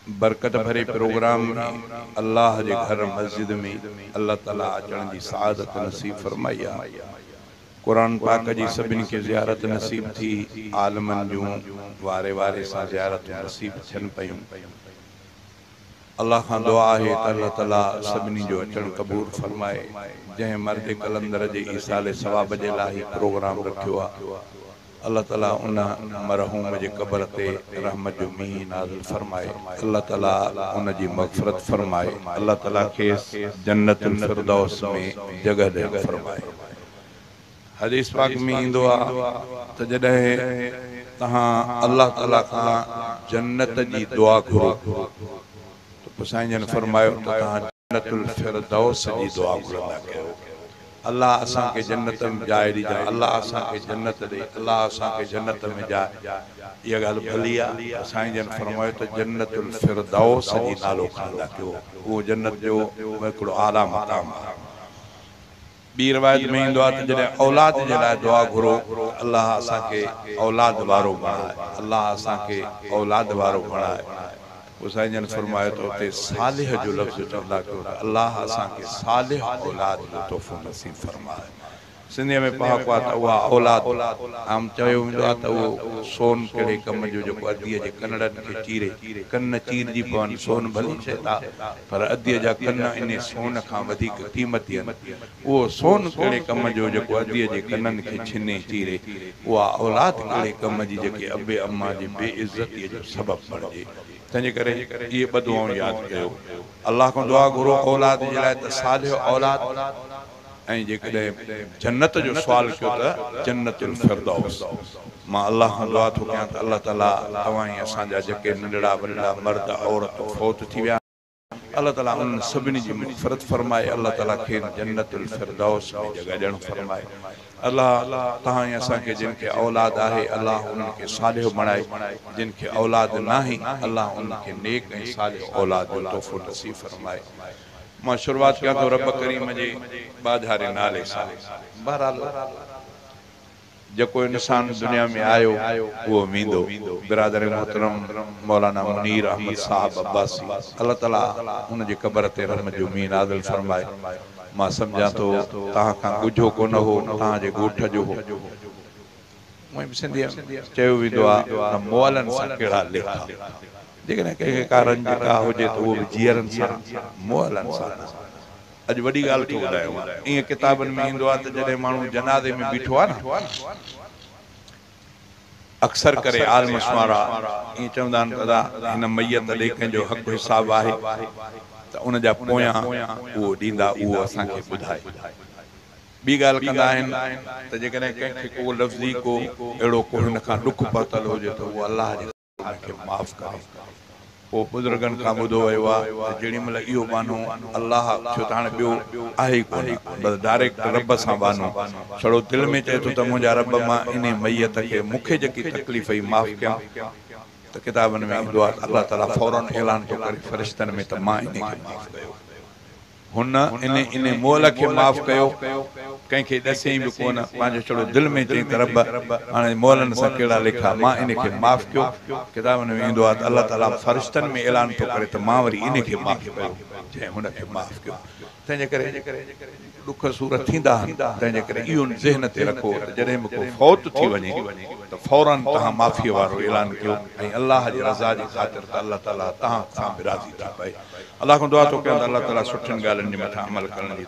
बरकत भरे प्रोग्राम में अल्लाह जे घर मस्जिद में अल्लाह ताला अचण जी सआदत नसीब फरमाई आहे। क़ुरान पाक जी सभिनी खे ज़ियारत नसीब थी, आलमनि जूं वारे वारे सां ज़ियारतूं नसीब थियनि पयूं। अल्लाह खां दुआ आहे त अल्लाह ताला सभिनी जो अचणु क़बूल फरमाए। जंहिं मर्द कलंदर जे ईसाले सवाब जे लाइ प्रोग्राम रखियो आहे, अल्लाह ताला उन मरहूम जे क़ब्र ते रहमत जो मींहुं नाज़िल फरमाए। अल्लाह ताला उन जी मग़फ़िरत फरमाए। अल्लाह ताला खेसि जन्नतुल फिरदौस में जॻह ॾियण फरमाए। हदीस पाक में ईंदो आहे त जॾहिं तव्हां अल्लाह ताला खां जन्नत जी दुआ घुरो त पोइ साईं जन फरमायो त तव्हां जन्नतुल फिरदौस जी दुआ घुरंदा कयो। अल्लाह असांखे जन्नत में जाइ ॾिजांइ, अल्लाह असांखे जन्नत ॾे, अल्लाह असांखे जन्नत में जाइ। इहा ॻाल्हि भली आहे। साईं जन फरमायो त जन्नतुल फिरदौस जी नालो खणंदा कयो, उहो जन्नत जो हिकिड़ो आला मक़ाम आहे। ॿी रिवायत में ईंदो आहे त जॾहिं औलाद जे लाइ दुआ घुरो, अल्लाह असांखे औलाद वारो बणाए, अल्लाह असांखे औलाद वारो बणाए। पोइ साईं जन फरमायो त उते सालिह जो लफ़्ज़ चवंदा कयो त अल्लाह असांखे सालिह औलाद जो तोहफ़ो नसीब फरमाए। सिंधीअ में पहाको आहे त उहा औलाद आम चयो वेंदो आहे त उहो सोन कहिड़े कम जो जेको अदीअ जे कनड़नि खे चीरे, कन चीरजी पवनि, सोन भली शइ आहे पर अदीअ जा कन इन सोन खां वधीक क़ीमती आहिनि। उहो सोन कहिड़े कम जो जेको अदीअ जे कननि खे छिने चीरे, उहा औलाद कहिड़े कम जी जेके अबे अम्मा जी बेइज़तीअ जो सबबु बणिजे। तंहिंजे करे इहे ॿ दुआऊं यादि कयो। अल्लाह खां दुआ घुरो औलाद जे लाइ त सालिह औलाद, ऐं जेकॾहिं जन्नत जो सुवाल कयो त जन्नतुल फिरदौस। मां अल्लाह खां दुआ थो कयां त अल्लाह ताला तव्हां ऐं असांजा जेके नंढड़ा वॾड़ा मर्द औरत फौत थी विया, अल्लाह ताला उन्हनि सभिनी जी मग़फ़िरत फरमाए। अल्लाह ताला खेनि जन्नतुल फिरदौस में जॻह ॾियणु फरमाए। अल्लाह तव्हां ऐं असांखे जिनखे औलाद आहे अल्लाह उन्हनि खे सालिह बणाए, जिनखे औलाद नाहे अल्लाह उन्हनि खे नेक ऐं सालिह औलाद जो तोहफ़ो नसीब फरमाए। मां शुरूआत कयां थो रब करीम जे बाधारे नाले सां। बहरहाल जेको इंसान दुनिया में आयो उहो वेंदो। बिरादर मोहतरम मौलाना मुनीर अहमद साहब अब्बासी, अल्लाह ताला हुनजे क़ब्र ते रहमत जो मींहुं नाज़िल फरमाए। मां सम्झां थो तव्हां खां ॻुझो कोन हो, तव्हांजे ॻोठ जो हो। सिंधीअ चयो वेंदो आहे त मुअलनि सां कहिड़ा लेखा, जेकॾहिं कंहिंखे का रंज का हुजे त उहो बि जीअरनि सां, मुअलनि सां न। अॼु वॾी ॻाल्हि थो ॿुधायो। ईअं किताबनि में ईंदो आहे त जॾहिं माण्हू जनाज़े में बीठो आहे न, अक्सर करे आलम वारा ईअं चवंदा आहिनि त अदा हिन मैयत ॾे कंहिंजो हक़ हिसाब आहे त उनजा पोयां उहो ॾींदा, उहो असांखे ॿुधाए। ॿी ॻाल्हि कंदा आहिनि त जेकॾहिं कंहिंखे को लफ़्ज़ी को अहिड़ो को हिन खां ॾुख पहुतल हुजे त उहो अल्लाह जे हुनखे माफ़ करे। पोइ बुज़ुर्गनि खां ॿुधो वियो आहे त जेॾी महिल इहो बानो अल्लाह, छो त हाणे ॿियो आहे ई कोन, बसि डायरेक्ट रब सां बानो छड़ो दिलि में चए थो त मुंहिंजा रब, मां इन मैयत खे मूंखे जेकी तकलीफ़ हुई माफ़ कयां, त किताबनि में ईंदो आहे अल्लाह ताला फ़ौरन ऐलान थो करे फ़रिश्तनि में त मां इन खे माफ़ कयो, हुन इन इन मोल खे माफ़ कयो, कंहिंखे ॾसियईं बि कोन, पंहिंजो छड़ो दिलि में चई त रब हाणे मोलनि सां कहिड़ा लेखा, मां इन खे माफ़ कयो। किताबनि में ईंदो आहे त अल्लाह ताला फ़रिश्तनि में ऐलान थो करे त मां वरी इन खे माफ़ कयो जंहिं हुनखे माफ़ कयो। तंहिंजे करे ॾुख सूर थींदा आहिनि, तंहिंजे करे इहो ज़हन ते रखो त जॾहिं बि को फौत थी वञे त फ़ौरन तव्हां माफ़ीअ वारो ऐलान कयो ऐं अल्लाह जी रज़ा जी ख़ातिर त अल्लाह ताला तव्हां सां बि राज़ी थी पए। अल्लाह खां दुआ थो कयां त अल्लाह ताला सुठियुनि ॻाल्हियुनि जे मथां अमल करण जी